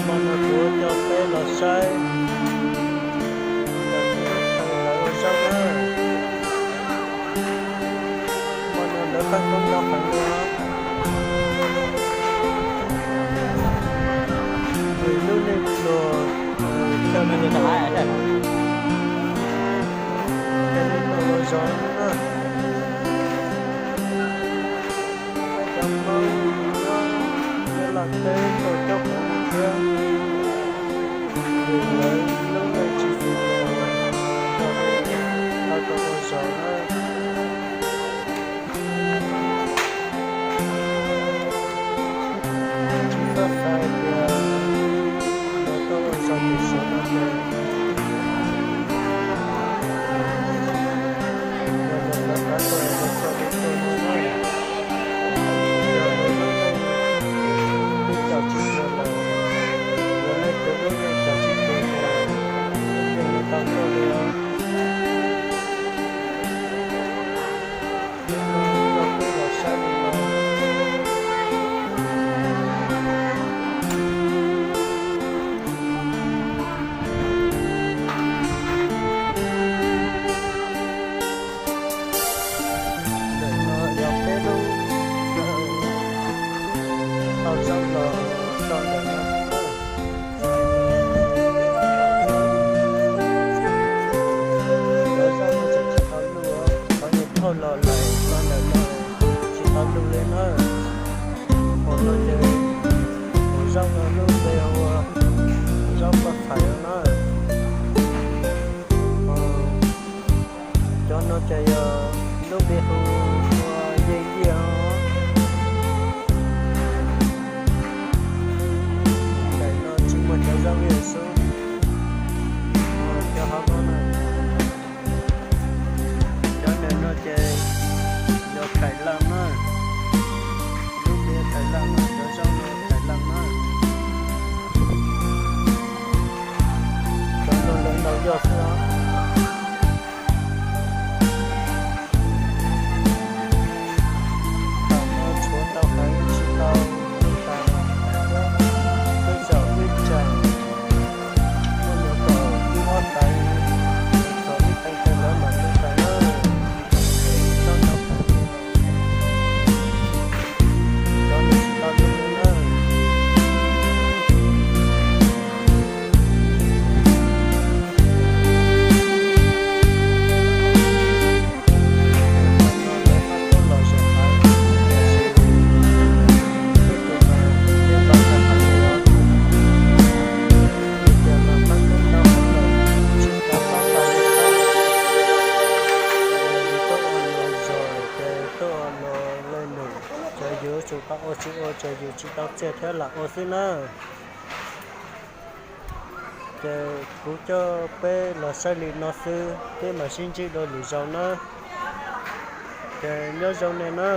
Hmo no kuv coj peb los saib ntawm lawv ua zaub na. Hmo no lawv paj koob ntau heev li os. Lub neej pluag, coj peb tuaj ua zaub na. Cov Hmoob nyob Nyab Laj teb tuaj coob heev li thiab. Vim lawv lub neej tsis fim los, tau tuaj ua zaub na. Tsis txhob xav hais tias lawv tuaj ua zaub tim Suav no ces yog lawv lawv kav tuaj ua zaub li tuaj no na. Yog lawv lub neej twb tsis fim los, yog leej twg lub neej tsis fim los, yeej tau tuaj li os. Coj peb los saib li no. Ntawm no yog peb lub, tau zaub los tso ntawm no. Cov zaub no tseem tsis tau luj, qhov niag thauj los lawm tso ntawm no tsis tau luj li na. Hauv no ces hauv zaub no lub npe hu ua zaub paj phais no na. Cov no ces yog lub npe hu ua yeej yiaj os. Daim no tsis muaj cov zaub li xwb. Cov hauv no na, cov ntawm no ces yog kaim laj na. Lub npe kaim laj no, cov zaub no kaim laj na. Cov no lawv ntaus yoj xwb os. Tam no tshuav ntau heev tsis tau luj tas, twb zaum ib tsam, muaj nyuam kom ib ob tag, kom ib teev tag lawv mam luj tas na. Tau ntau heev. Cov no tsis tau luj li na. Tuaj ua lawm num, ces yus tsum tau ua, tsis ua ces yus tsis tau txiaj thiab lam ua xwb na. Ces kuv coj peb los saib li no xwb, peb mam sib ntsib dua lwm zaus na. Ces nyob zoo nej na.